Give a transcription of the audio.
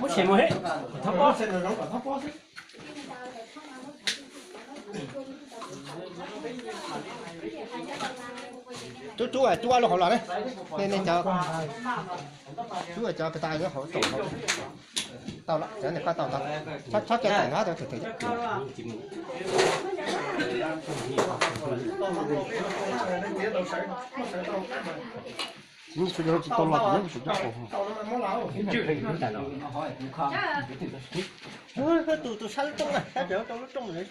Muab tsis mus he, thov pob. Rub rub rub lub hauv los ne. Nej cov rub cov pes tas lub hauv, tau lawm, cov nej qab tau tau. Txhob txhob coj tawm ntag, tawm tawm. Tsis tau los, tsis tau los. Tus tus sab lub rooj na, sab lub rooj.